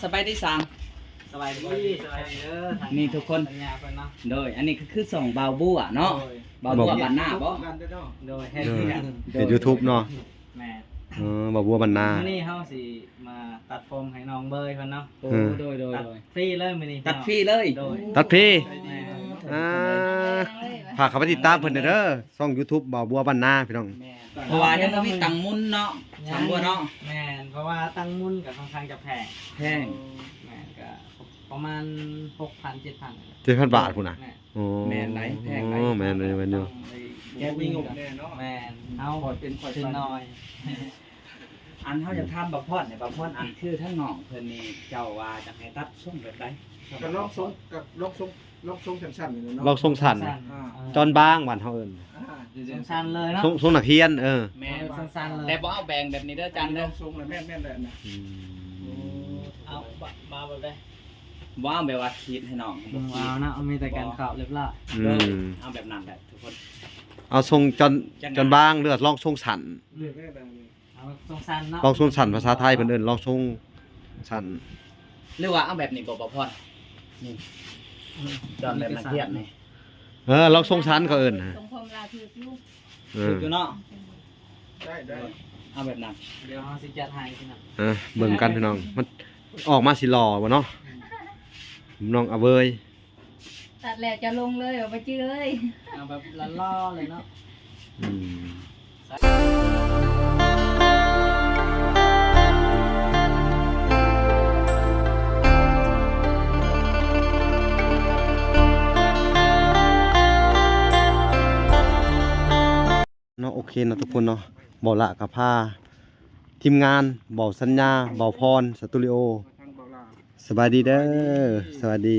ສະບາຍດີສາມ ສະບາຍດີ ສະບາຍດີເດີ ນີ້ທຸກຄົນ ພັນຍາເພິ່ນເນາະ ໂດຍ ອັນນີ້ກໍຄືຊ່ອງບ່າວບົວເນາະ ໂດຍ ບ່າວບົວ ບ່າວບົວ ບ້ານນາບໍ ໂດຍ ໂດຍ ເຮັດ ເຮັດ ເຮັດ ເຮັດຢູທູບເນາະ ແມ່ນ ເອີ ບ່າວບົວບ້ານນາ ມື້ນີ້ເຮົາຊິມາຕັດຜົມໃຫ້ນ້ອງເບີຍເພິ່ນເນາະ ໂອ້ ເອີ ໂດຍ ໂດຍ ຕັດ ໂດຍ ຟຣີເລີຍມື້ນີ້ ຕັດຟຣີເລີຍ ໂດຍ ຕັດຟຣີ ແມ່ນ ອ່າ ຝາກເຂົ້າໄປຕິດຕາມເພິ່ນເດີ ຊ່ອງຢູທູບບ່າວບົວບ້ານນາ ພີ່ນ້ອງ ແມ່ນ ເພາະວ່າຍັງບໍ່ມີຕັງໝູນເນາະ ຍັງ ສາວບົວເນາະ ແມ່ນ ເພາະວ່າຕັງໝູນກໍຄ່ອນຂ້າງຈະແພງ ແພງ ແມ່ນ ກໍປະມານຫົກພັນ ເຈັດພັນ ເຈັດພັນບາດພຸ້ນນະ ແມ່ນ ໂອ້ ແມ່ນໄດ໋ ແພງໄດ໋ ໂອ້ ແມ່ນຢູ່ ແມ່ນຢູ່ ແມ່ນ ເຮົາເປັນຄົນນ້ອຍ ອັນເຮົາຢາກຖາມບ່າວພອນນີ້ ບ່າວພອນ ອັນຄືທາງນ້ອງເພິ່ນນີ້ ເຈົ້າວ່າຈະໃຫ້ຕັດຊົງແບບໃດ? ກໍລອງຊົງ ກໍລອງຊົງ ລອງຊົງສັ້ນໆນີ້ແຫຼະເນາະ ລອງຊົງສັ້ນ ອ່າ ຈອນບາງ ບ້ານເຮົາເອີ້ນ ອ່າ ຊົງສັ້ນເລີຍເນາະ ຊົງ ຊົງນັກຮຽນ ເອີ ແມ່ນ ຊົງສັ້ນເລີຍ ແຕ່ບໍ່ເອົາແບງແບບນີ້ເດີ ຈານເດີ ລົງຊົງແລ້ວແມ່ນ ແມ່ນແລ້ວນະ ອືມ ເອົາ ມາແບບໃດ? ບໍ່ເອົາແບບວ່າຂີດໃຫ້ນ້ອງ ອືມ ບໍ່ຂີດ ເອົານະ ມີແຕ່ການເຂົ້າລຽບລ້ອຍ ອືມ ເອົາແບບນັ້ນແຫຼະທຸກຄົນ ເອົາຊົງຈອນ ຈອນບາງ ຫຼືວ່າລອງຊົງສັ້ນ ເລືອກໄດ້ແບບນີ້ ເອົາຊົງສັ້ນເນາະ ລອງຊົງສັ້ນ ພາສາໄທເພິ່ນເອີ້ນລອງຊົງສັ້ນ ຫຼືວ່າເອົາແບບນີ້ບໍ່ ບ່າວພອນ ນີ້ ອືມ ຈອນແບບນັກຮຽນນີ້ ເອີ ລອງຊົງສັ້ນເຂົາເອີ້ນ ຊົງຜົມລາວຖືກຢູ່ ເອີ ຖືກຢູ່ເນາະ ໄດ້ ໄດ້ ເອົາແບບນັ້ນ ດຽວເຮົາຊິຈັດໃຫ້ພີ່ນ້ອງ ເອີ ເບິ່ງກັນພີ່ນ້ອງ ມັນອອກມາຊິຫຼໍ່ບໍ່ເນາະ ອືມ ນ້ອງອາເວີຍ ຕັດແລ້ວຈະລົງເລີຍ ບໍ່ຈື່ເລີຍ ເອົາແບບຫຼໍ່ໆເລີຍເນາະ ອືມ ເນາະ ໂອເຄເນາະທຸກຄົນເນາະ ບ່າວຫຼ້າກໍພາທີມງານ ບ່າວສັນຍາ ບ່າວພອນ ສະຕູດິໂອ ສະບາຍດີເດີ ສະບາຍດີ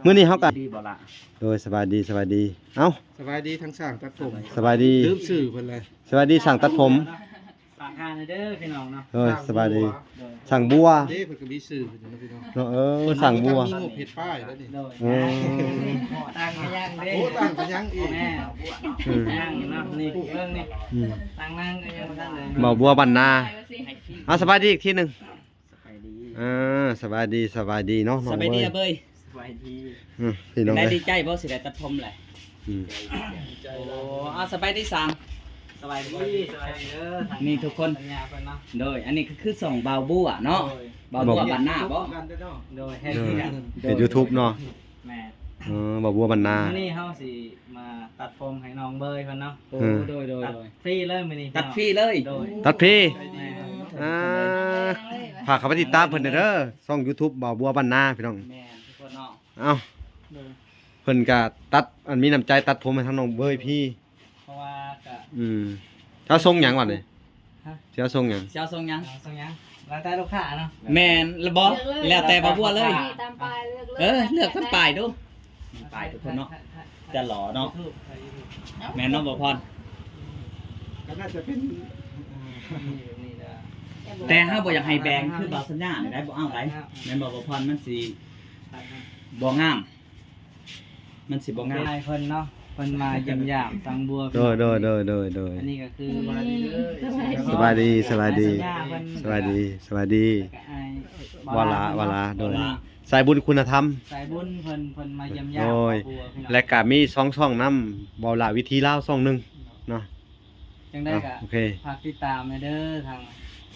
ມື້ນີ້ເຮົາກໍ ດີບໍ່ລະ ໂດຍ ສະບາຍດີ ສະບາຍດີ ເອົ້າ ສະບາຍດີທັງຊ່າງຕັດຜົມ ສະບາຍດີ ລືມຊື່ເພິ່ນເລີຍ ສະບາຍດີຊ່າງຕັດຜົມ ຝາກຮ້ານເດີພີ່ນ້ອງເນາະ ໂດຍ ສະບາຍດີ ຊ່າງບົວ ເດ້ ເພິ່ນກໍມີຊື່ເພິ່ນຢູ່ເນາະພີ່ນ້ອງເນາະ ເອີ ຊ່າງບົວ ມີງົບເຮັດປ້າຍແລ້ວນີ້ ໂດຍ ເອີ ຕ່າງກໍຍັງເດ້ ໂອ້ ຕ່າງກໍຍັງອີກ ແມ່ນ ອືມ ຍັງເນາະ ນີ້ເບິ່ງນີ້ ອືມ ຕ່າງນາງກໍຍັງບໍ່ທັນເລີຍ ບ່າວບົວບ້ານນາ ເອົາ ສະບາຍດີອີກທີໜຶ່ງ ສະບາຍດີ ເອີ ສະບາຍດີ ສະບາຍດີເນາະ ສະບາຍດີ ນ້ອງເບີຍ ອາເບີຍ ສະບາຍດີ ອືມ ພີ່ນ້ອງເອີຍ ດີໃຈບໍ່ຊິໄດ້ຕັດຜົມແຫຼະ ອືມ ໂອ້ ເອົາ ສະບາຍດີສາມ ສະບາຍດີ ສະບາຍດີເດີ ນີ້ທຸກຄົນ ພັນຍາເພິ່ນເນາະ ໂດຍ ອັນນີ້ກໍຄືຊ່ອງບ່າວບົວເນາະ ໂດຍ ບ່າວບົວບ້ານນາບໍ ໂດຍ ເຮັດ ເຮັດຢູທູບເນາະ ແມ່ນ ເອີ ບ່າວບົວບ້ານນາ ມື້ນີ້ເຮົາຊິມາຕັດຜົມໃຫ້ນ້ອງເບີຍເພິ່ນເນາະ ໂອ້ ເອີ ໂດຍ ໂດຍ ຕັດ ໂດຍ ຟຣີເລີຍມື້ນີ້ ຕັດຟຣີເລີຍ ໂດຍ ຕັດຟຣີ ແມ່ນ ອ່າ ຝາກເຂົ້າໄປຕິດຕາມເພິ່ນເດີ ຊ່ອງຢູທູບບ່າວບົວບ້ານນາ ພີ່ນ້ອງ ແມ່ນ ທຸກຄົນເນາະ ເອົ້າ ໂດຍ ເພິ່ນກະຕັດ ອັນ ມີນ້ຳໃຈຕັດຜົມໃຫ້ທາງນ້ອງເບີຍພີ ເພາະວ່າກະ ອືມ ເອົາຊົງຫຍັງບັດນີ້? ຮະ? ຊິເອົາຊົງຫຍັງ? ຊິເອົາຊົງຫຍັງ? ເອົາຊົງຫຍັງ? ແລ້ວແຕ່ລູກຄ້າເນາະ ແມ່ນ ແລ້ວບໍ່? ແລ້ວແຕ່ບ່າວບົວເລີຍ ຕາມປ້າຍເລືອກເລີຍ ເອີ ເລືອກເປັນປ້າຍດູ ປ້າຍທຸກຄົນເນາະ ຈະຫຼໍ່ເນາະ ແມ່ນເນາະ ບ່າວພອນ? ກໍໜ້າຈະເປັນ ແຕ່ເຮົາບໍ່ຢາກໃຫ້ແບງຄືບ່າວສັນຍານີ້ໄດ໋ ບໍ່ເອົາໄດ໋ ແມ່ນບໍ່ ບ່າວພອນ? ມັນຊິບໍ່ງາມ ມັນຊິບໍ່ງາມ ໃຫ້ເພິ່ນເນາະ ເພິ່ນມາຢ້ຽມຢາມຊ່າງບົວ ໂດຍ ໂດຍ ໂດຍ ໂດຍ ໂດຍ ອັນນີ້ກໍຄື ສະບາຍດີເດີ ສະບາຍດີ ສະບາຍດີ ສະບາຍດີ ສະບາຍດີ ແລ້ວກໍອ້າຍ ວາລາ ວາລາ ໂດຍ ສາຍບຸນຄຸນນະທຳ ສາຍບຸນເພິ່ນ ເພິ່ນມາຢ້ຽມຢາມ ໂດຍ ຄອບຄົວພີ່ນ້ອງ ແລະກະມີສອງຊ່ອງນຳ ເວົ້າລາວວິຖີລາວຊ່ອງໜຶ່ງເນາະ ຈັ່ງໃດກໍ ອ່ະ ໂອເຄ ຝາກຕິດຕາມແດ່ເດີ ທາງ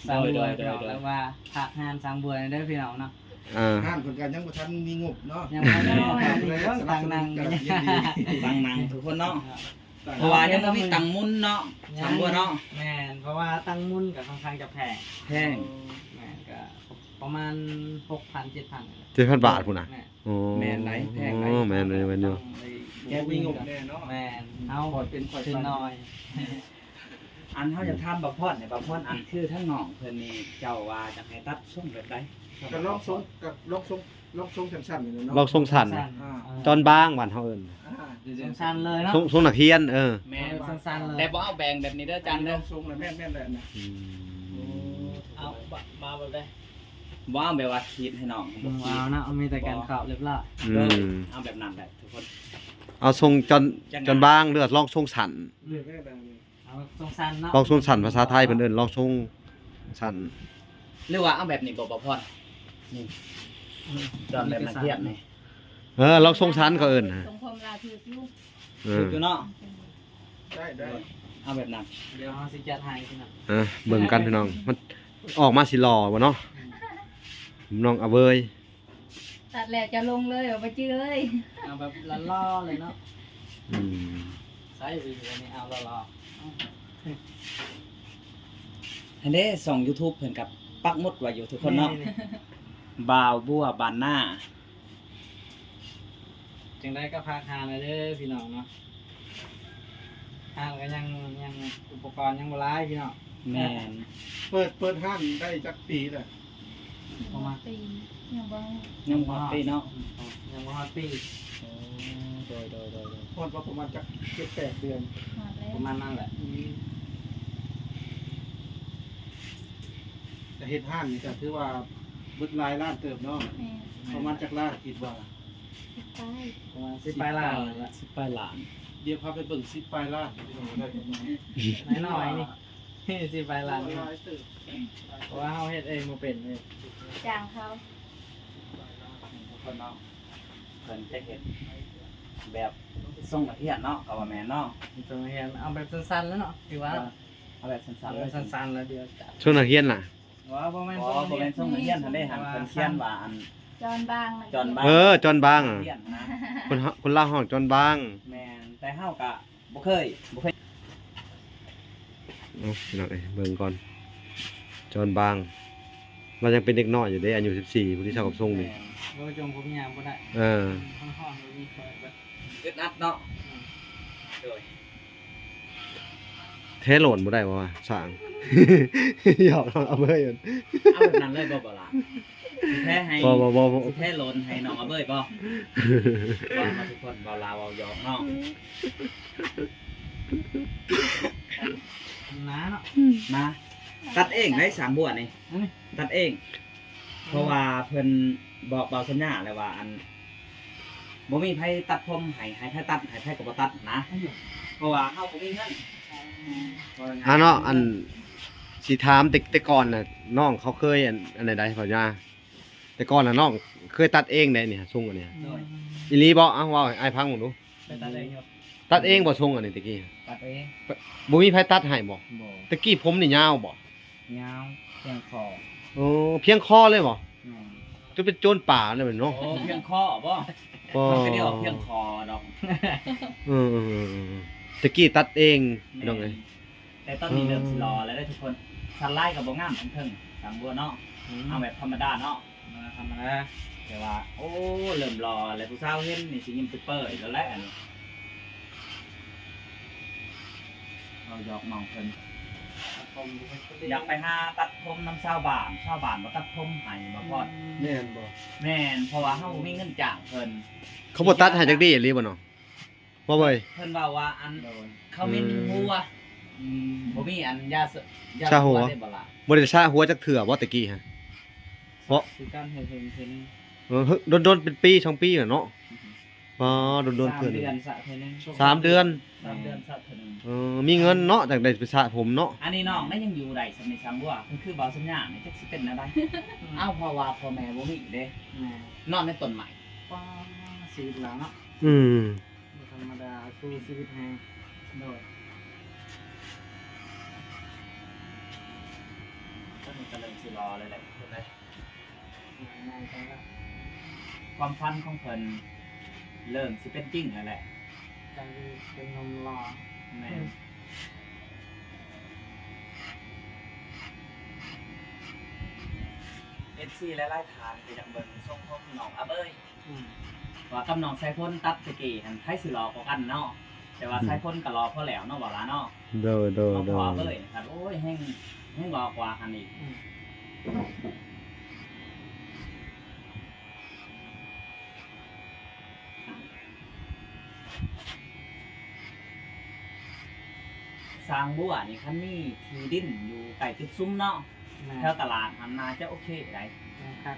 ຊ່າງບົວ ໂດຍ ພີ່ນ້ອງ ໂດຍ ແລ້ວວ່າຝາກຮ້ານຊ່າງບົວແດ່ເດີ ພີ່ນ້ອງເນາະ ອ່າ ຮ້ານເພິ່ນກໍຍັງບໍ່ທັນມີງົບເນາະ ຍັງບໍ່ທັນມີງົບ ເບິ່ງຕາງນັ່ງ ຕາງນັ່ງທຸກຄົນເນາະ ເພາະວ່າຍັງບໍ່ມີຕັງໝູນເນາະ ຊ່າງບົວເນາະ ແມ່ນ ເພາະວ່າຕັງໝູນກໍຄ່ອນຂ້າງຈະແພງ ແພງ ແມ່ນ ກໍປະມານຫົກພັນ ເຈັດພັນ ເຈັດພັນບາດພຸ້ນນະ ແມ່ນ ໂອ້ ແມ່ນໄດ໋ ແພງໄດ໋ ໂອ້ ແມ່ນຢູ່ ແມ່ນຢູ່ ແມ່ນ ເຮົາເປັນຄົນນ້ອຍ ອັນເຮົາຢາກຖາມບ່າວພອນນີ້ ບ່າວພອນ ອັນຄືທາງນ້ອງເພິ່ນນີ້ ເຈົ້າວ່າຈະໃຫ້ຕັດຊົງແບບໃດ? ກໍລອງຊົງ ກໍລອງຊົງ ລອງຊົງສັ້ນໆນີ້ແຫຼະເນາະ ລອງຊົງສັ້ນ ອ່າ ຈອນບາງ ບ້ານເຮົາເອີ້ນ ອ່າ ຊົງສັ້ນເລີຍເນາະ ຊົງ ຊົງນັກຮຽນ ເອີ ແມ່ນ ຊົງສັ້ນເລີຍ ແຕ່ບໍ່ເອົາແບງແບບນີ້ເດີ ຈານເດີ ລົງຊົງແລ້ວແມ່ນໆແຫຼະນະ ອືມ ເອົາ ມາແບບໃດ? ບໍ່ເອົາແບບວ່າຂີດໃຫ້ນ້ອງ ອືມ ບໍ່ຂີດ ເອົານະ ມີແຕ່ການເຂົ້າລຽບລ້ອຍ ອືມ ເອົາແບບນັ້ນແຫຼະທຸກຄົນ ເອົາຊົງຈອນ ຈອນບາງ ຫຼືວ່າລອງຊົງສັ້ນ ເລືອກໄດ້ແບບນີ້ ເອົາຊົງສັ້ນເນາະ ລອງຊົງສັ້ນ ພາສາໄທເພິ່ນເອີ້ນລອງຊົງສັ້ນ ຫຼືວ່າເອົາແບບນີ້ບໍ່ ບ່າວພອນ? ນີ້ ຈອນແບບນັກຮຽນນີ້ ເອີ ລາວຊົງສັນເຂົາເອີ້ນນະ ຊົງຜົມລາວຖືກຢູ່ ເອີ ຖືກຢູ່ເນາະ ໄດ້ ໄດ້ ເອົາແບບນັ້ນ ດຽວເຮົາຊິຈັດໃຫ້ພີ່ນ້ອງ ເອີ ເບິ່ງກັນພີ່ນ້ອງ ມັນອອກມາຊິຫຼໍ່ບໍ່ເນາະ ອືມ ນ້ອງອາເວີຍ ຕັດແລ້ວຈະລົງເລີຍ ບໍ່ຈື່ເລີຍ ເອົາແບບຫຼໍ່ໆເລີຍເນາະ ອືມ ໃສ່ວິກແລ້ວນີ້ ເອົາຫຼໍ່ໆ ຫັ້ນເດ້ ຊ່ອງຢູທູບເພິ່ນກໍປັກໝຸດໄວ້ຢູ່ທຸກຄົນເນາະ ແມ່ນ ບ່າວບົວບ້ານນາ ຈັ່ງໃດກໍຝາກຮ້ານແດ່ເດີພີ່ນ້ອງເນາະ ຮ້ານກໍຍັງ ຍັງ ອຸປະກອນຍັງບໍ່ຫຼາຍພີ່ນ້ອງ ແມ່ນ ເປີດ ເປີດຮ້ານໄດ້ຈັກປີແລ້ວ? ປະມານ ຍັງບໍ່ຮອດປີ ຍັງບໍ່ຮອດປີເນາະ ອືມ ຍັງບໍ່ຮອດປີ ໂອ້ ໂດຍ ໂດຍ ໂດຍ ໂດຍ ຮອດວ່າປະມານຈັກເຈັດແປດເດືອນ ຮອດແລ້ວ ປະມານນັ້ນແຫຼະ ອືມ ແຕ່ເຮັດຮ້ານນີ້ກໍຖືວ່າເບິດຫຼາຍລ້ານເຕີບເນາະ ແມ່ນ ປະມານຈັກລ້ານຄິດວ່າ? ສິບປາຍ ປະມານສິບປາຍລ້ານ ສິບປາຍລ້ານ ດຽວພາໄປເບິ່ງສິບປາຍລ້ານ ພີ່ນ້ອງ ໄດ້ປະມານ ນ້ອຍໆນີ້ ສິບປາຍລ້ານ ຫຼາຍເຕີບ ເພາະວ່າເຮົາເຮັດເອງບໍ່ເປັນເດ້ ຈ້າງເຂົາ ເພິ່ນເນາະ ເພິ່ນຈະເຮັດແບບຊົງນັກຮຽນເນາະ ກໍວ່າແມ່ນເນາະ ຊົງນັກຮຽນ ເອົາແບບສັ້ນໆເລີຍເນາະ ຖືວ່າ ເອີ ເອົາແບບສັ້ນໆເລີຍ ເອົາສັ້ນໆແລ້ວດຽວຈັດ ຊົງນັກຮຽນນະ ບໍ່ ບໍ່ແມ່ນ ບໍ່ ບໍ່ແມ່ນຊົງນັກຮຽນຫັ້ນເດ້ ຫັ້ນເພິ່ນຂຽນວ່າອັນ ຈອນບາງ ຈອນບາງ ເອີ ຈອນບາງ ນັກຮຽນນະ ຄົນ ຄົນລາວຮ້ອງຈອນບາງ ແມ່ນ ແຕ່ເຮົາກະ ບໍ່ເຄີຍ ບໍ່ເຄີຍ ເອົາ ພີ່ນ້ອງເອີຍ ເບິ່ງກ່ອນ ຈອນບາງ ລາວຍັງເປັນເດັກນ້ອຍຢູ່ເດ້ ອາຍຸສິບສີ່ ຜູ້ທີ່ເຊົ່າກັບຊົງນີ້ ແມ່ນ ບໍ່ຈົງຜົມຍາວບໍ່ໄດ້ ເອີ ຮ້ອນໆ ບໍ່ມີເປີດເບິດ ອຶດອັດເນາະ ອືມ ໂດຍ ແທ້ໂຫຼນບໍ່ໄດ້ບໍ່ວ່າ ຊ່າງ ຫຍອກເອົາເບີຍ ເອົາແບບນັ້ນເລີຍບໍ່ ບໍ່ລະ? ຊິແທ້ໃຫ້ ບໍ່ ບໍ່ ບໍ່ ບໍ່ ຊິແທ້ໂຫຼນໃຫ້ນ້ອງອາເບີຍບໍ່? ເວົ້າມາທຸກຄົນ ເວົ້າລາວເວົ້າຫຍອກເນາະ ນາເນາະ ນາ ຕັດເອງໄດ໋ ສາງບົວນີ້ ອັນນີ້ ຕັດເອງ ເພາະວ່າເພິ່ນບອກບ່າວສັນຍາແລ້ວວ່າ ອັນ ບໍ່ມີໃຜຕັດຜົມໃຫ້ ໃຫ້ໃຜຕັດໃຫ້ ໃຜກໍບໍ່ຕັດນະ ເພາະວ່າເຮົາບໍ່ມີເງິນ ອືມ ວ່າງ່າຍ ອ່າເນາະ ອັນ ຊິຖາມແຕ່ ແຕ່ກ່ອນນະ ນ້ອງເຂົາເຄີຍ ອັນ ອັນໃດໃດ໋ ເຂົາວ່າ ແຕ່ກ່ອນນະນ້ອງເຄີຍຕັດເອງໃດ໋ນີ້ ຊົງອັນນີ້ ໂດຍ ອີ່ຫຼີບໍ່? ເອົາ ເວົ້າໃຫ້ອ້າຍຟັງເບິ່ງດູ ເຄີຍຕັດເອງຢູ່ ຕັດເອງບໍ່ຊົງອັນນີ້ແຕ່ກີ້? ຕັດເອງ ບໍ່ມີໃຜຕັດໃຫ້ບໍ່? ບໍ່ ແຕ່ກີ້ຜົມນີ້ຍາວບໍ່? ຍາວ ພຽງຄໍ ໂອ້ ພຽງຄໍເລີຍບໍ່? ແມ່ນ ຈົນເປັນໂຈນປ່າເລີຍແມ່ນເນາະ ໂອ້ ພຽງຄໍບໍ່? ບໍ່ ມັນກໍດຽວພຽງຄໍດອກ ເອີໆໆໆ ແຕ່ກີ້ຕັດເອງ ແມ່ນ ພີ່ນ້ອງເອີຍ ແຕ່ຕອນນີ້ເລີ່ມຊິຫຼໍ່ແລ້ວເດີທຸກຄົນ ສັນລາຍກໍບໍ່ງາມເທິງໆ ສາງບົວເນາະ ອືມ ເອົາແບບທຳມະດາເນາະ ທຳມະດາ ແຕ່ວ່າ ໂອ້ ເລີ່ມຫຼໍ່ແລ້ວ ຜູ້ສາວເຫັນນີ້ຊິຍິ້ມເປີຍໆແລ້ວແຫຼະ ອັນນີ້ ເວົ້າຫຍອກນ້ອງເພິ່ນ ຢາກໄປຫາຕັດຜົມນຳຊາວບ້ານ ຊາວບ້ານບໍ່ຕັດຜົມໃຫ້ ບໍ່ພອດ ແມ່ນບໍ່? ແມ່ນ ເພາະວ່າເຮົາບໍ່ມີເງິນຈ້າງເພິ່ນ ເຂົາບໍ່ຕັດໃຫ້ຈັກດີ້ອີ່ຫຼີບໍ່ນ້ອງ? ບໍ່ເວີຍ ເພິ່ນເວົ້າວ່າ ອັນ ໂດຍ ເຂົາມີຫົວ ອືມ ບໍ່ມີອັນຢາ ຢາຊາຫົວ ຫົວໄດ້ບໍ່ລະ? ບໍ່ໄດ້ຊາຫົວຈັກເທື່ອບໍ່ແຕ່ກີ້ຫັ້ນ ເພາະ ຄືກັນ ເຫັນເທື່ອໜຶ່ງ ເອີ ດົນໆ ເປັນປີສອງປີແຫຼະເນາະ ອືຮຶ ອໍ ດົນໆ ເທື່ອໜຶ່ງ ສາມເດືອນສະເທື່ອໜຶ່ງ ສາມເດືອນ ສາມເດືອນສະເທື່ອໜຶ່ງ ເອີ ມີເງິນເນາະ ຈັ່ງໄດ້ໄປສະຜົມເນາະ ອັນນີ້ນ້ອງໄດ້ຍັງຢູ່ໄດ້ສ່ຳນີ້ ສາງບົວ ຄື ຄືບ່າວສັນຍານີ້ ຈັກຊິເປັນແນວໃດ ເອົາ ເພາະວ່າພໍ່ແມ່ບໍ່ມີເດ້ ແມ່ນ ນອນໃນຕົ້ນໄມ້ ປ້າ ຊີວິດລາວເນາະ ອືມ ບໍ່ທຳມະດາ ສູ້ຊີວິດແຮງ ໂດຍ ຕອນນີ້ກໍເລີ່ມຊິຫຼໍ່ແລ້ວແຫຼະ ຄວາມຝັນຂອງເພິ່ນເລີ່ມຊິເປັນຈິງແລ້ວແຫຼະ ກາຍເປັນໜຸ່ມຫຼໍ່ ແມ່ນ ອືມ ເອັຟຊີຫຼາຍໆທ່ານກໍຢາກເບິ່ງຊົງຂອງນ້ອງອາເບີຍ ອືມ ວ່າກັບນ້ອງສາຍຝົນຕັດແຕ່ກີ້ຫັ້ນ ໃຜຊິຫຼໍ່ກວ່າກັນເນາະ ແຕ່ວ່າ ອືມ ສາຍຝົນກໍຫຼໍ່ພໍແລ້ວເນາະ ບໍ່ຫຼາເນາະ ໂດຍ ໂດຍ ມາພໍ ໂດຍ ເບີຍ ໂອ້ຍ ແຮງ ແຮງຫຼໍ່ກວ່າຫັ້ນອີກ ອືມ ສາງບົວນີ້ ຄັນມີທີ່ດິນຢູ່ໃກ້ຈຸດຊຸມເນາະ ແມ່ນ ແຖວຕະຫຼາດຫັ້ນ ໜ້າຈະໂອເຄໄດ໋ ແມ່ນຄັກ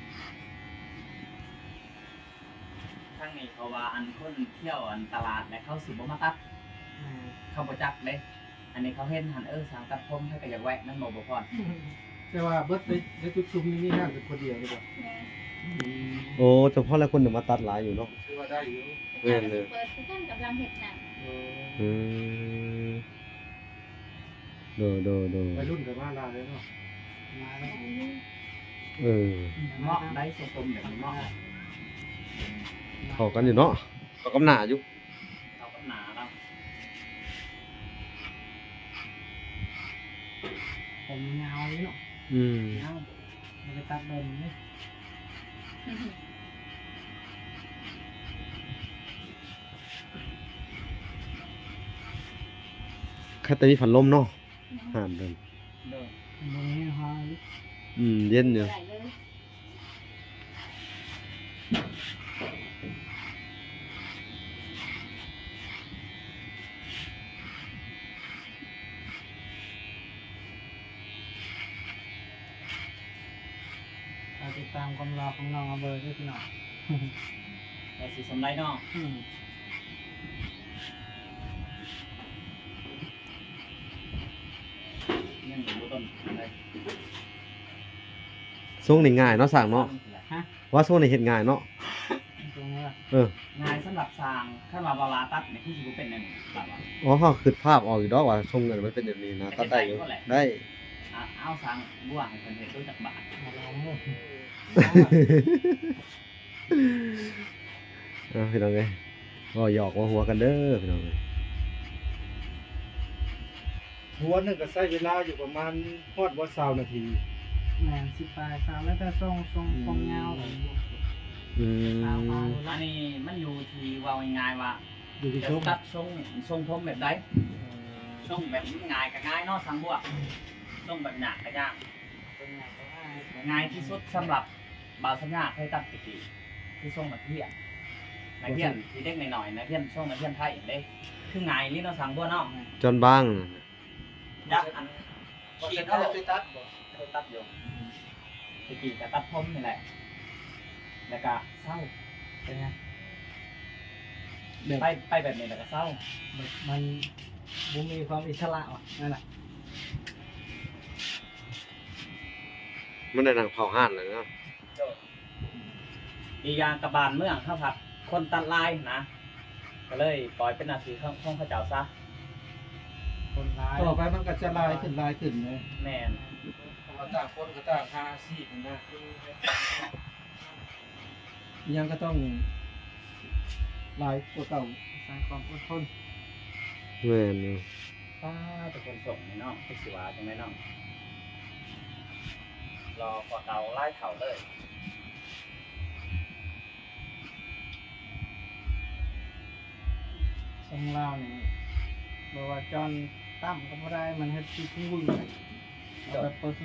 ທາງນີ້ ເພາະວ່າອັນຄົນທ່ຽວອັນຕະຫຼາດແຫຼະ ເຂົາຊິບໍ່ມາຕັດ ແມ່ນ ເຂົາບໍ່ຈັກເດ້ ອັນນີ້ເຂົາເຫັນຫັ້ນ ເອີ ຊ່າງຕັດຜົມ ໃຜກໍຢາກແວະນຳບໍ່ ບໍ່ພອນ ແຕ່ວ່າເບິດໃນ ໃນຈຸດຊຸມນີ້ມີຮ້ານເພິ່ນຄົນດຽວນີ້ບໍ່? ແມ່ນ ໂອ້ ສະເພາະຫຼາຍຄົນມາຕັດຫຼາຍຢູ່ເນາະ. ຖືວ່າໄດ້ຢູ່. ແມ່ນເລີຍ. ເປີດຄືກັນ ກຳລັງເຮັດຫຍັງ. ເອີ ອືມ ໂດຍ ໂດຍ ໂດຍ. ໄວລຸ້ນກໍມາຫຼາຍເນາະ. ມາແລ້ວ. ເອີ ເໝາະໄດ໋ ຊົງຜົມແບບນີ້ເໝາະ. ເຂົ້າກັນຢູ່ເນາະ. ເຂົ້າກັບໜ້າຢູ່. ເຂົ້າກັບໜ້າລາວ. ຜົມຍາວຢູ່ເນາະ. ອືມ ຍາວ ບໍ່ໄດ້ຕັດດົນເດ້. ຄັນແຕ່ມີພັດລົມເນາະ. ອືມ ຫ້າມເດີ. ໂດຍ. ບໍ່ແຫ້ງຮ້ອນ. ອືມ ເຢັນຢູ່. ເຮົາຕິດຕາມຄວາມຫຼໍ່ຂອງນ້ອງອາເບີເດີພີ່ນ້ອງ. ວ່າຊິສ່ຳໃດເນາະ. ອືມ. ຍັງບໍ່ຕົ້ນປານໃດ. ຊົງນີ້ງ່າຍເນາະຊ່າງເນາະ. ຮະ? ວ່າຊົງນີ້ເຮັດງ່າຍເນາະ. ຊົງນີ້ ເອີ ງ່າຍສຳລັບຊ່າງ. ຄັນວ່າບ່າວຫຼ້າຕັດນີ້ຄືຊິບໍ່ເປັນແນວນີ້. ອໍ ເຮົາຄິດພາບອອກຢູ່ດອກວ່າຊົງອັນມັນເປັນແບບນີ້ນະ. ຕັດໄດ້ຢູ່. ໄດ້. ເອົາຊ່າງບົວໃຫ້ເພິ່ນເຮັດດູຈັກບາດ. ເອົາ ພີ່ນ້ອງເອີຍ ເວົ້າຫຍອກເວົ້າຫົວກັນເດີພີ່ນ້ອງເອີຍ. ຫົວໜຶ່ງກໍໃຊ້ເວລາຢູ່ປະມານຮອດບໍ່ຊາວນາທີ. ແມ່ນ ສິບປາຍຊາວ ແລ້ວແຕ່ຊົງ ຊົງຄວາມຍາວ. ອືມ ອັນນີ້ມັນຢູ່ທີ່ ເວົ້າງ່າຍໆວ່າ ຢູ່ທີ່ຊົງ ຈະຕັດຊົງ ຊົງຜົມແບບໃດ. ເອີ ຊົງແບບງ່າຍກໍງ່າຍເນາະຊ່າງບົວ. ຊົງແບບຍາກກໍຍາກ. ງ່າຍທີ່ສຸດສຳລັບບ່າວສັນຍາເຄີຍຕັດແຕ່ກີ້ ຄືຊົງນັກຮຽນ ນັກຮຽນທີ່ເດັກນ້ອຍໆ ນັກຮຽນຊົງນັກຮຽນໄທເດ້. ຄືງ່າຍອີ່ຫຼີເນາະຊ່າງບົວເນາະ. ຈອນບາງ ຈັກອັນ ບໍ່ເຄີຍຕັດບໍ່? ເຄີຍຕັດຢູ່. ແຕ່ກີ້ກໍຕັດຜົມນີ້ແຫຼະ ແລ້ວກໍເຊົາ. ເປັນຫຍັງ? ແບບ ໄປ ໄປແບບນີ້ແລ້ວກໍເຊົາ. ແບບມັນບໍ່ມີຄວາມອິດສະຫຼະວ່າ ນັ້ນນະ. ມັນໄດ້ນັ່ງເຝົ້າຮ້ານແລ້ວເນາະ. ໂດຍ. ອີກຢ່າງກະບ້ານເມືອງເຮົາພັດຄົນຕັດຫຼາຍນະ ກໍເລີຍປ່ອຍເປັນໜ້າທີ່ຂອງ ຂອງເຂົາເຈົ້າຊະ. ຄົນຫຼາຍ ຕໍ່ໄປມັນກໍຈະຫຼາຍຂຶ້ນ ຫຼາຍຂຶ້ນເດ້. ແມ່ນ. ເພາະວ່າຕ່າງຄົນກໍຕ່າງຫາອາຊີບນະ. ອີ່ຫຍັງກໍຕ້ອງຫຼາຍກວ່າເກົ່າ. ອາໄສຄວາມອົດທົນ. ແມ່ນຢູ່. ປ້າ ແຕ່ຄົນສົ່ງນີ້ເນາະ ຈັກຊິວ່າຈັ່ງໃດເນາະ. ຫຼໍ່ກວ່າເກົ່າຫຼາຍເທົ່າເລີຍ. ຊົງລາວນີ້ ແບບວ່າຈອນຕ່ຳກໍບໍ່ໄດ້ ມັນເຮັດຊິພຸງວຶ່ງ. ເອົາແບບເປີດສູ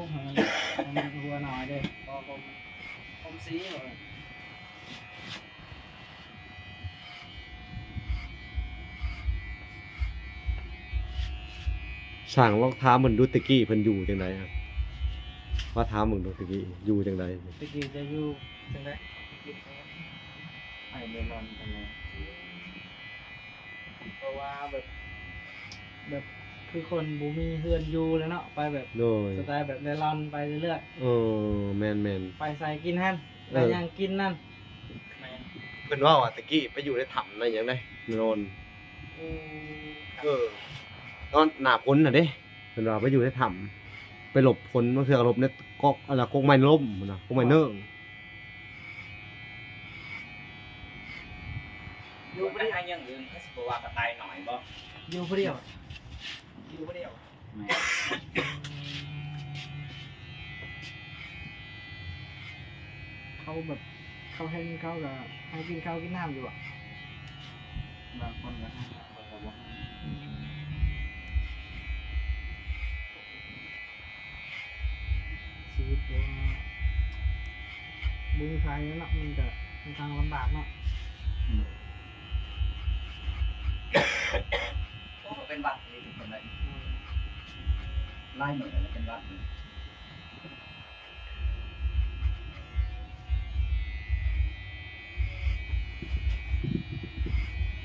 ງໆ ໃຫ້ມັນ ໃຫ້ມັນຫົວໜ້ອຍເດ້. ບໍ່ ບໍ່ ຜົມສີ. ຊ່າງລອງຖາມເພິ່ນດູ ແຕ່ກີ້ເພິ່ນຢູ່ຈັ່ງໃດ? ວ່າຖາມເບິ່ງດູ ແຕ່ກີ້ຢູ່ຈັ່ງໃດ? ແຕ່ກີ້ຈະຢູ່ຈັ່ງໃດ? ໄປເລລ່ອນຈັ່ງໃດ? ເພາະວ່າແບບ ແບບຄືຄົນບໍ່ມີເຮືອນຢູ່ແລ້ວເນາະ ໄປແບບ ໂດຍ ສະໄຕແບບເລລ່ອນໄປເລື້ອຍໆ. ເອີ ແມ່ນໆ ໄປໃສກິນຫັ້ນ ເອີ ໄປຫຍັງກິນນັ້ນ. ແມ່ນ. ເພິ່ນເວົ້າວ່າແຕ່ກີ້ໄປຢູ່ໃນຖ້ຳໃນຫຍັງໃດນອນ. ເອີ ເອີ ຕອນໜ້າຝົນນະເດ້ ເພິ່ນວ່າໄປຢູ່ໃນຖ້ຳ ໄປຫຼົບຝົນ ບາງເທື່ອກໍຫຼົບໃນກອກ ອັນນະ ກົກໄມ້ລົ້ມພຸ້ນນະ ກົກໄມ້ເນີ່ງ. ຢູ່ຜູ້ດຽວ ຫາຢ່າງອື່ນ ເຂົາຊິບໍ່ວ່າກະຕ່າຍນ້ອຍບໍ່? ຢູ່ຜູ້ດຽວ ຢູ່ຜູ້ດຽວ. ແມ່ນ. ເຂົາແບບ ເຂົາເຫັນເຂົາກະໃຫ້ກິນເຂົ້າກິນນ້ຳຢູ່ບໍ່? ບາງຄົນກະໃຫ້ ບາງຄົນກະບໍ່ໃຫ້. ອືມ. ຊີວິດແບບວ່າບໍ່ມີໃຜເນາະ ມັນກະຄ່ອນຂ້າງລຳບາກເນາະ. ອືມ. ໂອ້ ເປັນຫວັດອີ່ຫຼີທຸກຄົນເລີຍ. ອືມ. ຫຼາຍມື້ແລ້ວເປັນຫວັດ.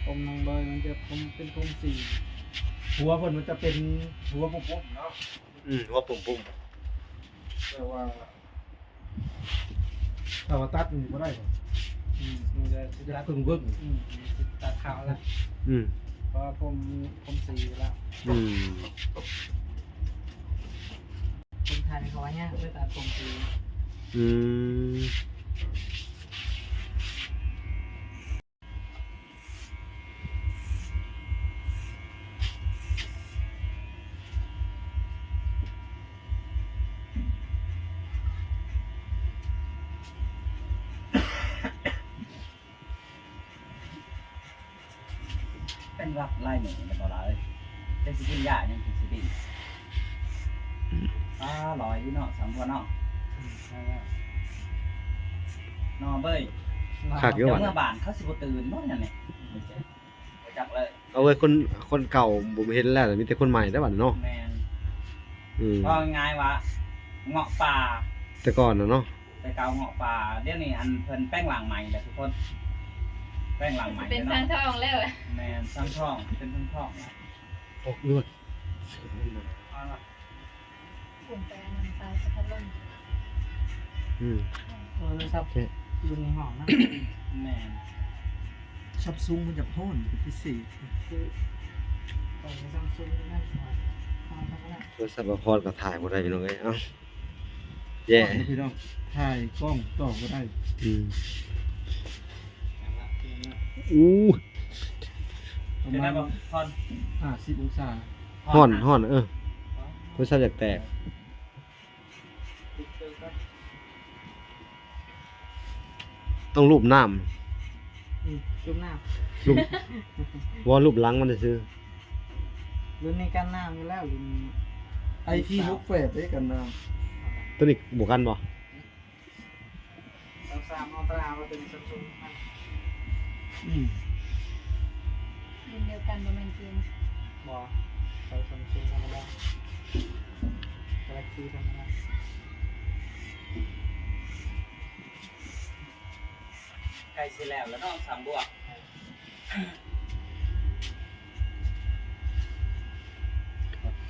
ຜົມນ້ອງເບີຍມັນຈະຜົມ ເປັນຜົມສີ ຫົວເພິ່ນມັນຈະເປັນຫົວປຸ້ມໆເນາະ. ອືມ ຫົວປຸ້ມໆ ແຕ່ວ່າ ຖ້າວ່າຕັດນີ້ບໍ່ໄດ້ບໍ່? ອືມ ມັນຈະ ຢາກເພິ່ງເບິ່ງ ອືມ ຕັດຂາວລະ ອືມ ເພາະວ່າຜົມ ຜົມສີລະ ອືມ ຄົນໄທເຂົາວ່າຍາກເລີຍຕັດຜົມສີ ອືມ. ເປັນຫວັດຫຼາຍມື້ແລ້ວບໍ່ຫຼາເອີຍ ຈັກຊິກິນຢາຫຍັງ ຈັກຊິດິນ ອືມ ອາ ລອຍຢູ່ເນາະ ສາມຄົນເນາະ ອືມ ເນາະເບີຍ ຄັກຢູ່ຫວາ ເມື່ອບ້ານເຂົາຊິບໍ່ຕື່ນບໍ່ ແນວນີ້ ບໍ່ຈັກເລີຍ ເອົາເວີຍ ຄົນ ຄົນເກົ່າບໍ່ເຫັນແລ້ວ ມີແຕ່ຄົນໃໝ່ແລ້ວບັດນີ້ເນາະ ແມ່ນ ອືມ ເວົ້າງ່າຍໆວ່າເງາະປ່າ ແຕ່ກ່ອນນະເນາະ ແຕ່ເກົ່າເງາະປ່າ ດຽວນີ້ອັນເພິ່ນແປງຮ່າງໃໝ່ແລ້ວທຸກຄົນ ແປງຮ່າງໃໝ່ ເປັນ ເນາະ ຊ່າງທອງແລ້ວ ແມ່ນ ຊ່າງທອງ ເປັນຊ່າງທອງແລ້ວ ອອກເລືອດ ເອົາລະ ອືມ ໂທລະສັບ ເອີ ຢູ່ໃນຫ້ອງນະ ແມ່ນ ຊັມຊຸງມັນຈະຮ້ອນເປັນພິເສດ ຄື ຂອງຊັມຊຸງນັ້ນ ໂທລະສັບບໍ່ພອນກໍຖ່າຍບໍ່ໄດ້ ພີ່ນ້ອງເອີຍ ເອົ້າ ແຍ່ ພີ່ນ້ອງ ຖ່າຍກ້ອງຕໍ່ບໍ່ໄດ້ ອືມ ອູ້ ປະມານຫ້າສິບອົງສາ ຮ້ອນ ຮ້ອນ ເອີ ໂທລະສັບຢາກແຕກ ຕ້ອງລູບນ້ຳ ອືມ ລູບນ້ຳ ລູບ ບໍ່ ລູບຫຼັງມັນຊື່ ລຸ້ນນີ້ກັນນ້ຳຢູ່ແລ້ວ ລຸ້ນ ໄອພີຫົກແປດ ເດ້ ກັນນ້ຳ ໂຕນີ້ບໍ່ກັນບໍ່? ສາມ ເອົາຕາວ່າເປັນຊັມຊຸງ ອືມ ລຸ້ນດຽວກັນບໍ່ແມ່ນເກມ ບໍ່ ໃຊ້ຊັມຊຸງທຳມະດາ ກາແລັກຊີທຳມະດາ ໃກ້ຊິແລ້ວແລ້ວເນາະ ສາມບວກ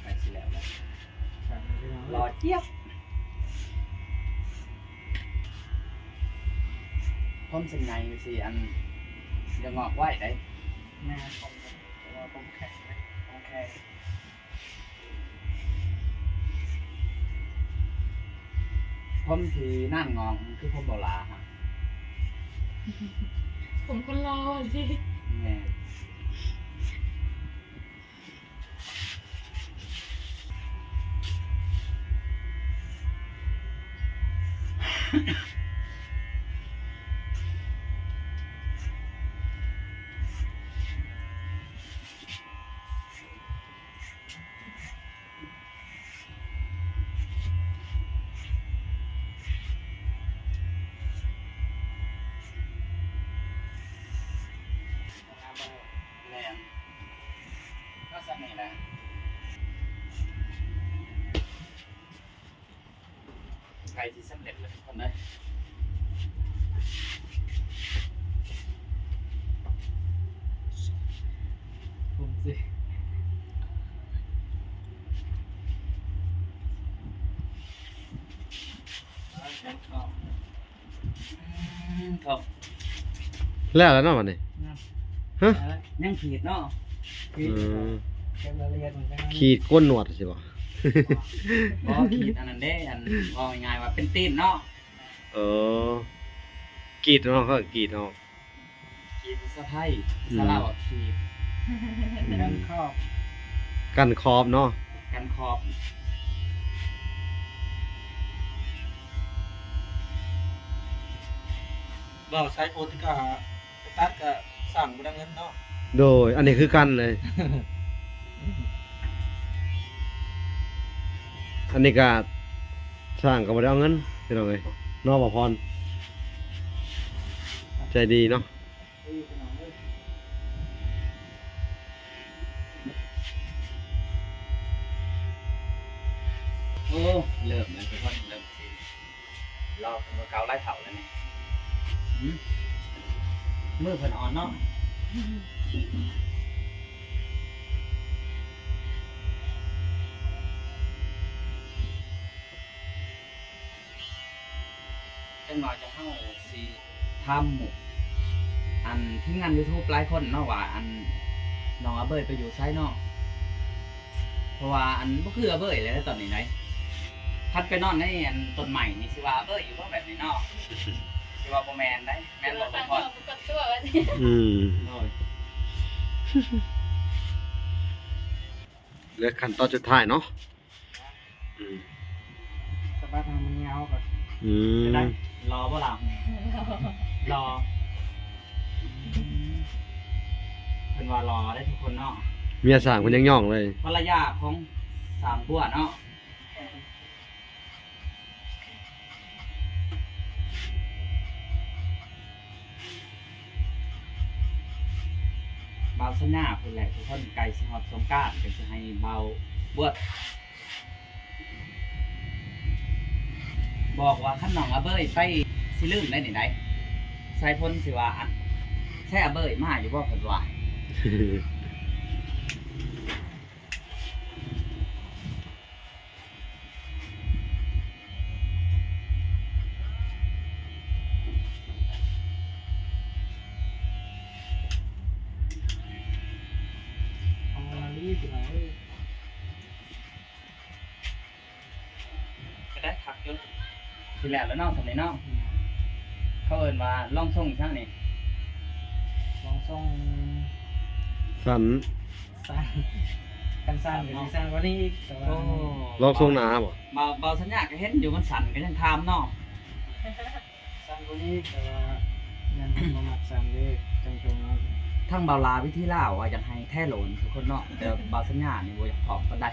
ໃກ້ຊິແລ້ວແລ້ວ ລໍຈຽບ ຜົມເສັ້ນໃຫຍ່ຊິອັນ ຢ່າງອກໄວໃດ ແມ່ນ ຜົມ ເພາະວ່າຜົມແຂງເດ້ ຜົມແຂງ ຜົມທີ່ນານງອກ ຄືຜົມບໍ່ຫຼ້າຫະ ຜົມຄົນຫຼໍ່ຊິ ແມ່ນ. ແມ່ນ ກໍສ່ຳນີ້ແຫຼະ ໃກ້ຊິສຳເລັດແລ້ວທຸກຄົນເອີຍ ຜົມຊິ ອືມ ແລ້ວແລ້ວເນາະບັດນີ້ ຍັງ ຮະ ຍັງຂີດເນາະ ຂີດ ເອີ ເກັບລາຍລະອຽດມັນຈັ່ງນັ້ນ ຂີດໂກນໜວດຊິບໍ່? ບໍ່ ຂີດອັນນັ້ນເດ້ ອັນ ເວົ້າງ່າຍໆວ່າເປັນຕີນເນາະ ເອີ ກຣີດເນາະ ເຂົາກຣີດເນາະ ກຣີດພາສາໄທ ອືມ ພາສາລາວວ່າກຣີດ ອືມ ກັນຂອບ ກັນຂອບເນາະ ກັນຂອບ ເວົ້າໃຊ້ຄົນກະ ໄປຕັດກະສ້າງບໍ່ໄດ້ເງິນເນາະ ໂດຍ ອັນນີ້ຄືກັນເລີຍ ອັນນີ້ກະສ້າງກະບໍ່ໄດ້ເອົາເງິນ ພີ່ນ້ອງເອີຍ ເນາະ ບ່າວພອນ ໃຈດີເນາະ ໂອ້ ເລີ່ມແລ້ວ ທຸກຄົນ ເລີ່ມຊິ ລາວເພິ່ນກໍເກົ່າຫຼາຍເທົ່າແລ້ວນີ້ ຫືມ ມືເພິ່ນອ່ອນເນາະ ເປັນ ໜ້ອຍຈະເຮົາຊິຖາມໝູ່ ອັນທີມງານຢູທູບຫຼາຍຄົນເນາະວ່າ ອັນນ້ອງອາເບີຍໄປຢູ່ໃສເນາະ ເພາະວ່າອັນບໍ່ຄືອາເບີຍແລ້ວຕອນນີ້ໃດ໋ ຄັນໄປນອນໃນອັນຕົ້ນໄມ້ນີ້ ຊິວ່າອາເບີຍຢູ່ບໍ່ແບບນີ້ເນາະ ຊິວ່າບໍ່ແມ່ນໃດ໋ ແມ່ນບໍ່ ບໍ່ພອດ? ອືມ ໂດຍ ແລະຂັ້ນຕອນສຸດທ້າຍເນາະ ອືມ ສະບັດໃຫ້ມັນຍາວກ່ອນ ອືມ ເປັນໃດ ຫຼໍ່ບໍ່ລະ? ຫຼໍ່ ເພິ່ນວ່າຫຼໍ່ເດ້ທຸກຄົນເນາະ ເມຍຊ່າງເພິ່ນຍັງຍ້ອງເລີຍ ພັນລະຍາຂອງຊ່າງບົວເນາະ. ບ່າວສັນຍາພຸ້ນແຫຼະທຸກຄົນ ໃກ້ຊິຮອດສົງການ ກໍຊິໃຫ້ບ່າວບວດບອກວ່າ ຄັນນ້ອງອາເບີຍໄປ ຊິລືມໄດ້ນີ້ໃດ໋ ສາຍຝົນຊິວ່າ ອັນ ໃຊ້ອາເບີຍມາຢູ່ບໍ່ ເພິ່ນວ່າ. ເອົາລະລີ້ ພີ່ນ້ອງເອີຍ. ກໍໄດ້ຄັກຢູ່ ຊິແລ້ວແລ້ວເນາະ ສ່ຳນີ້ເນາະ ອືມ ເຂົາເອີ້ນວ່າລອງຊົງອີ່ຫຍັງນີ້ ລອງຊົງ ສັ້ນ ສັ້ນ ຄັນສັ້ນກໍຊິສັ້ນກວ່ານີ້ອີກ ແຕ່ວ່າ ໂອ້ ລອງຊົງໜ້າບໍ່? ບ່າວ ບ່າວສັນຍາກໍເຫັນຢູ່ມັນສັ້ນກໍຍັງຖາມເນາະ. ສັ້ນກວ່ານີ້ ແຕ່ວ່າຍັງບໍ່ມັກສັ້ນເດ້ ຈັ່ງຈົງເນາະ. ທາງບ່າວຫຼາວິທີລາວວ່າຢາກໃຫ້ແທ້ໂຫຼນທຸກຄົນເນາະ ແຕ່ບ່າວສັນຍານີ້ບໍ່ຢາກຖອກປານໃດ.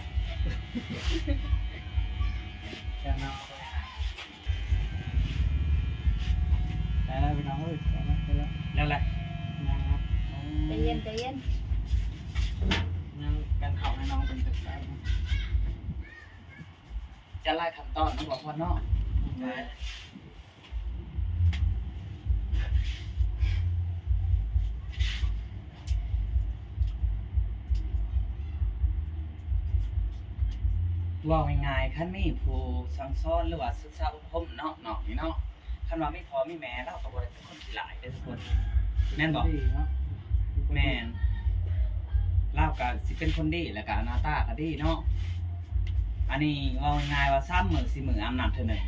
ໄດ້ແລ້ວພີ່ນ້ອງເອີຍ ໄດ້ແລ້ວ ໄດ້ແລ້ວ ແລ້ວແຫຼະ ຍັງ ໃຈເຢັນ ໃຈເຢັນ ຍັງກັນເຂົ້າໃຫ້ນ້ອງເພິ່ນຈັກໜ້ອຍ ຈະຫຼາຍຂັ້ນຕອນເນາະ ບໍ່ພອນເນາະ. ເວົ້າງ່າຍໆ ຄັນມີຜູ້ສັ່ງສອນ ຫຼືວ່າສຶກສາອົບຮົມເນາະ ນອກນີ້ເນາະ ຄັນວ່າມີພໍ່ມີແມ່ ລາວກໍບໍ່ໄດ້ເປັນຄົນຂີ້ຮ້າຍເດ້ທຸກຄົນ ແມ່ນບໍ່? ແມ່ນ ລາວກໍຊິເປັນຄົນດີ ແລ້ວກໍໜ້າຕາກໍດີເນາະ. ອັນນີ້ເວົ້າງ່າຍໆວ່າ ສາມມື້ ສີ່ມື້ອາບນ້ຳເທື່ອໜຶ່ງ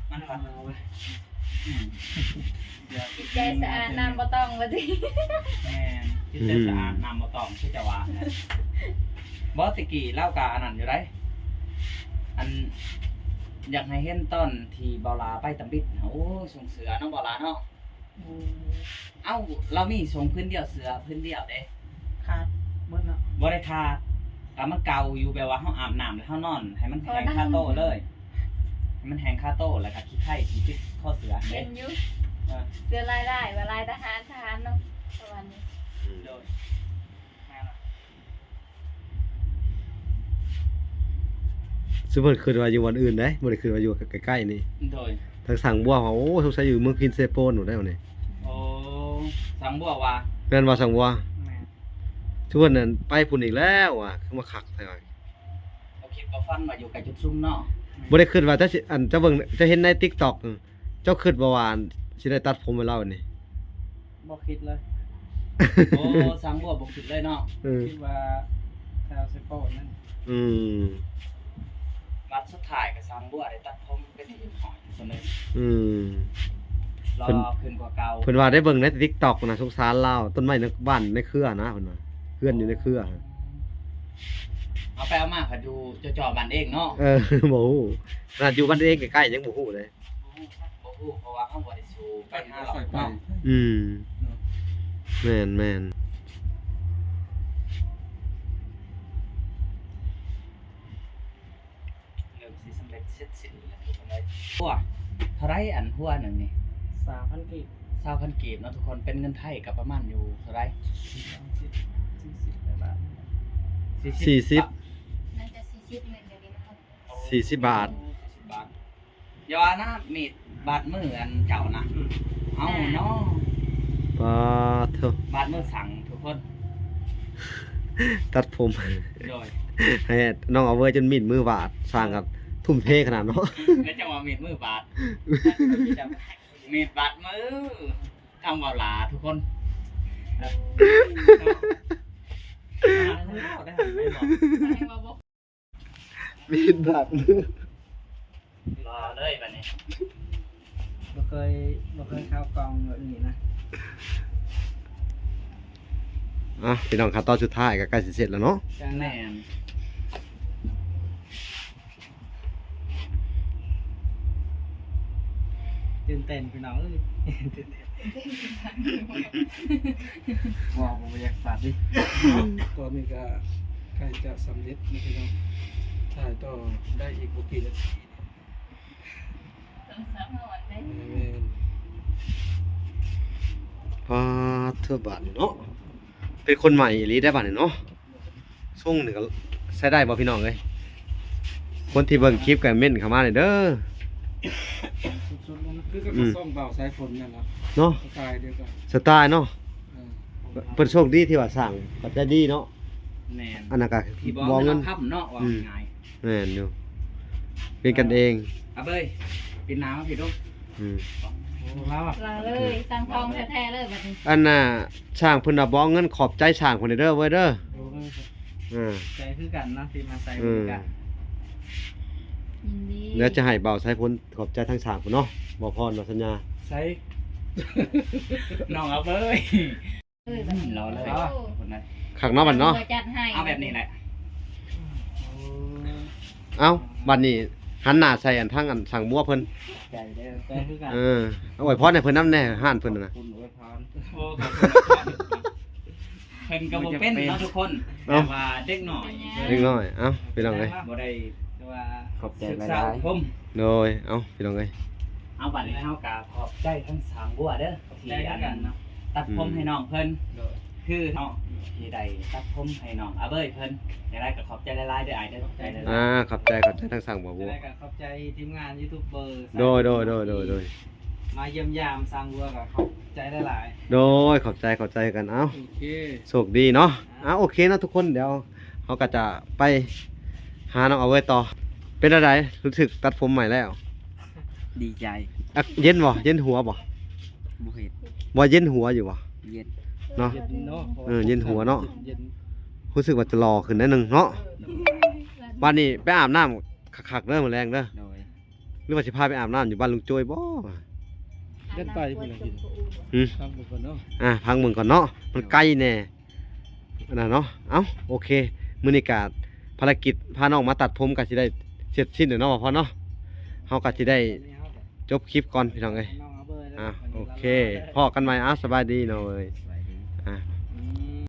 ມັນກໍ ອືມ ຈິດໃຈສະອາດນ້ຳບໍ່ຕ້ອງວ່າຕິ. ແມ່ນ ຈິດໃຈສະອາດ ອືມ ນ້ຳບໍ່ຕ້ອງ ຄືເຈົ້າວ່າແຫຼະ. ບໍ່ ແຕ່ກີ້ລາວກະອັນນັ້ນຢູ່ໃດ໋ ອັນ ຢາກໃຫ້ເຫັນຕອນທີ່ບ່າວຫຼາໄປຕຳບິດ ໂອ້ຍ ຊົງເສື້ອເນາະ ບ່າວຫຼາເນາະ. ໂອ້ ເອົ້າ ລາວມີຊົງພື້ນດຽວ ເສື້ອພື້ນດຽວເດ້ ຂາດເບິດເນາະ. ບໍ່ໄດ້ຂາດ ກະມັນເກົ່າຢູ່ ແບບວ່າເຮົາອາບນ້ຳແລ້ວເຮົານອນໃຫ້ມັນແຫ້ງຄາໂຕເລີຍ ໃຫ້ມັນແຫ້ງຄາໂຕ ແລ້ວກະຂີ້ໄຄຊິຕິດຄໍເສື້ອເດ້. ເຫັນຢູ່ ເອີ ເສື້ອລາຍໆ ວ່າລາຍທະຫານ ທະຫານເນາະ ປະມານນີ້. ອືມ ໂດຍ ແມ່ນລະ. ຊຸມເພິ່ນຄິດວ່າຢູ່ບ່ອນອື່ນເດ້ ບໍ່ໄດ້ຄິດວ່າຢູ່ໃກ້ໆນີ້. ໂດຍ ທາງຊ່າງບົວວ່າ ໂອ້ ສົງໄສຢູ່ເມືອງພິນເຊໂປນພຸ້ນແລ້ວນີ້. ໂອ້ ຊ່າງບົວວ່າ ແມ່ນບໍ່ຊ່າງບົວ? ແມ່ນ ຊຸມເພິ່ນນັ້ນໄປພຸ້ນອີກແລ້ວວ່າ ຄືມາຄັກແທ້ວ່າ. ບໍ່ຄິດບໍ່ຝັນວ່າຢູ່ໃກ້ຈຸດຊຸມເນາະ. ບໍ່ໄດ້ຄິດວ່າຈະຊິ ອັນ ຈະເບິ່ງ ຈະເຫັນໃນຕິກຕັອກ ເຈົ້າຄິດບໍ່ວ່າຊິໄດ້ຕັດຜົມໃຫ້ລາວນີ້? ບໍ່ຄິດເລີຍ. ໂອ້ ຊ່າງບົວບໍ່ຄິດເລີຍເນາະ. ເອີ ຄິດວ່າແຖວເຊໂປນນັ້ນ. ອືມ ບັດສຸດທ້າຍກໍຊ່າງບົວໄດ້ຕັດຜົມເປັນທີ່ຮຽບຮ້ອຍຊັ້ນເລີຍ. ອືມ ຫຼໍ່ຂຶ້ນກວ່າເກົ່າ. ເພິ່ນວ່າໄດ້ເບິ່ງໃນຕິກຕັອກນະ ສົງສານລາວ ຕົ້ນໄມ້ໃນບ້ານໃນເຄືອນະ ເພິ່ນວ່າ ເຮືອນຢູ່ໃນເຄືອ. ເອົາໄປເອົາມາພັດຢູ່ຈໍ່ໆບ້ານເອງເນາະ. ເອີ ບໍ່ຮູ້ ຂະໜາດຢູ່ບ້ານເອງໃກ້ໆຍັງບໍ່ຮູ້ເລີຍ. ບໍ່ຮູ້ ບໍ່ຮູ້ ເພາະວ່າເຮົາບໍ່ໄດ້ສູ່ໄປຫາລາວເນາະ. ອືມ ແມ່ນໆ ເລີ່ມຊິສຳເລັດເສັດສິ້ນແລ້ວທຸກຄົນເອີຍ. ຫົວເທົ່າໃດ ອັນຫົວໜຶ່ງນີ້? ຊາວພັນກີບ. ຊາວພັນກີບເນາະທຸກຄົນ ເປັນເງິນໄທກໍປະມານຢູ່ເທົ່າໃດ? ສາມສິບ ສີ່ສິບບາດ. ສີ່ສິບ ສີ່ສິບ ໜ້າຈະສີ່ສິບເງິນດຽວນີ້ເນາະ. ສີ່ສິບບາດ. ໂອ້ ສີ່ສິບບາດ. ຢ່າວ່ານະ ມີດບາດມືອັນເຈົ້ານະ. ອືມ ເອົາເນາະ. ປາດໂທ້ ບາດມືຊ່າງທຸກຄົນ ຕັດຜົມ. ໂດຍ ໃຫ້ນ້ອງອາເວີຍຈົນມີດມືບາດ ຊ່າງກັບໂທ ທຸ່ມເທຂະໜາດເນາະ ແລ້ວຈັ່ງວ່າມີດມືບາດ ມີດບາດມື ທຳເວົ້າຫຼ້າທຸກຄົນ ມີດບາດມື ຫຼໍ່ເລີຍບັດນີ້ ບໍ່ເຄີຍ ບໍ່ເຄີຍເຂົ້າກ້ອງແບບນີ້ນະ. ອ່ະ ພີ່ນ້ອງ ຂັ້ນຕອນສຸດທ້າຍກໍໃກ້ຊິເສັດແລ້ວເນາະ. ແມ່ນ. ຕື່ນເຕັ້ນພີ່ນ້ອງເອີຍ ຕື່ນເຕັ້ນ ເວົ້າບໍ່ຢາກສັດເດ້. ຕອນນີ້ກໍໃກ້ຈະສຳເລັດແລ້ວພີ່ນ້ອງ ຖ່າຍຕໍ່ໄດ້ອີກບໍ່ກີ່ນາທີ. ໂທລະສັບເຮົາອັນໃດ? ແມ່ນ. ປາດເທື່ອບາດນີ້ເນາະ ເປັນຄົນໃໝ່ອີ່ຫຼີໄດ໋ບາດນີ້ເນາະ. ຊົງນີ້ກໍໃຊ້ໄດ້ບໍ່ພີ່ນ້ອງເອີຍ? ຄົນທີ່ເບິ່ງຄລິບກໍເມັ້ນເຂົ້າມາແດ່ເດີ. ສົດໆ ຄືກັບ ອືມ ຊ່ອງບ່າວສາຍຝົນນັ້ນລະເນາະ ສະໄຕລ໌ດຽວກັນ ສະໄຕລ໌ເນາະ. ເອີ ເພິ່ນໂຊກດີທີ່ວ່າຊ່າງກໍໃຈດີເນາະ. ແມ່ນ. ອັນນັ້ນກໍບໍ່ເງິນ ທີ່ບໍ່ເງິນເອົາຄຳເນາະ ວ່າ ອືມ ງ່າຍ. ແມ່ນຢູ່ ເປັນກັນເອງ. ອາເບີຍ ປິ່ນໜ້າມາພີ້ດູ. ອືມ ໂອ້ ລາວ ລາວເລີຍ ຊ່າງທອງແທ້ໆເລີຍບັດນີ້. ອັນນ່າ ຊ່າງເພິ່ນວ່າບໍ່ເອົາເງິນ ຂອບໃຈຊ່າງເພິ່ນເດີເວີຍເດີ. ໂອ້ ເອີ ໃຈຄືກັນເນາະ ທີ່ມາໃສ່ ອືມ ຄືກັນ. ຍິນດີ ແລ້ວຈະໃຫ້ບ່າວສາຍຝົນຂອບໃຈທາງຊ່າງພຸ້ນເນາະ ບ່າວພອນວ່າສັນຍາ. ໃສ່ ນ້ອງອາເບີຍ. ເອີ ອືມ ລາວເລີຍ ໂອ້ ຄົນນັ້ນ ຄັກເນາະບັດເນາະ ຈັດໃຫ້ ເອົາແບບນີ້ແຫຼະ. ເອົ້າ ບັດນີ້ຫັນໜ້າໃສ່ອັນທາງອັນຊ່າງບົວເພິ່ນ ໃຈເດີ ໃຈຄືກັນ. ເອີ ອວຍພອນໃຫ້ເພິ່ນນຳແດ່ ຮ້ານເພິ່ນນະ. ໂອ້ ຂອບຄຸນອວຍພອນ ເພິ່ນກໍບໍ່ເປັນເນາະທຸກຄົນ ເອົ້າ ແຕ່ວ່າເດັກນ້ອຍ ເດັກນ້ອຍ. ເອົ້າ ພີ່ນ້ອງເອີຍ ບໍ່ໄດ້ ແຕ່ວ່າຂອບໃຈຫຼາຍໆ ໂດຍ. ເອົ້າ ພີ່ນ້ອງເອີຍ ເອົາ ບັດນີ້ເຮົາກໍຂອບໃຈທັງຊ່າງບົວເດີ ທີ່ອັນ ຕັດຜົມໃຫ້ນ້ອງເພິ່ນ ໂດຍ ຄືເນາະ ທີ່ໄດ້ຕັດຜົມໃຫ້ນ້ອງອາເບີຍເພິ່ນ. ຈັ່ງໃດກໍຂອບໃຈຫຼາຍໆເດີອ້າຍເດີ ຂອບໃຈຫຼາຍໆ. ອ່າ ຂອບໃຈ ຂອບໃຈທັງຊ່າງບົວ ຈັ່ງໃດກໍຂອບໃຈທີມງານຢູທູບເບີ ໂດຍ ໂດຍ ມາຢ້ຽມຢາມຊ່າງບົວກໍຂອບໃຈຫຼາຍໆ. ໂດຍ ຂອບໃຈ ຂອບໃຈກັນ. ເອົ້າ ໂອເຄ ໂຊກດີເນາະ. ອ່າ ອ່າ ໂອເຄເນາະທຸກຄົນ ດຽວເຮົາກໍຈະໄປຫານ້ອງອາເບີຍຕໍ່. ເປັນຈັ່ງໃດ ຮູ້ສຶກຕັດຜົມໃໝ່ແລ້ວ? ດີໃຈ. ອ່ະ ເຢັນບໍ່? ເຢັນຫົວບໍ່? ບໍ່ເຫັນ. ບໍ່ເຢັນຫົວຢູ່ບໍ່? ເຢັນເນາະ. ເຢັນເນາະ ເອີ ເຢັນຫົວເນາະ ເຢັນ. ຮູ້ສຶກວ່າຈະຫຼໍ່ຂຶ້ນໜ້ອຍໜຶ່ງເນາະ. ບັດນີ້ໄປອາບນ້ຳຄັກໆເດີ ມື້ແລງເດີ. ໂດຍ. ຫຼືວ່າຊິພາໄປອາບນ້ຳຢູ່ບ້ານລຸງໂຈ້ຍບໍ່? ເດີນໄປພຸ້ນລະກິນ. ຫືມ? ພັກເບິ່ງກ່ອນເນາະ. ອ່າ ພັກເບິ່ງກ່ອນເນາະ ມັນໄກແດ່. ອັນນັ້ນເນາະ. ເອົ້າ ໂອເຄ ມື້ນີ້ກະພາລະກິດພານ້ອງມາຕັດຜົມກະຊິໄດ້ເສັດສິ້ນແລ້ວເນາະ ວ່າພອນເນາະ. ເຮົາກະຊິໄດ້ຈົບຄລິບກ່ອນພີ່ນ້ອງເອີຍ. ອ່າ ໂອເຄ ພໍ້ກັນໃໝ່. ອ່າ ສະບາຍດີນ້ອງເອີຍ.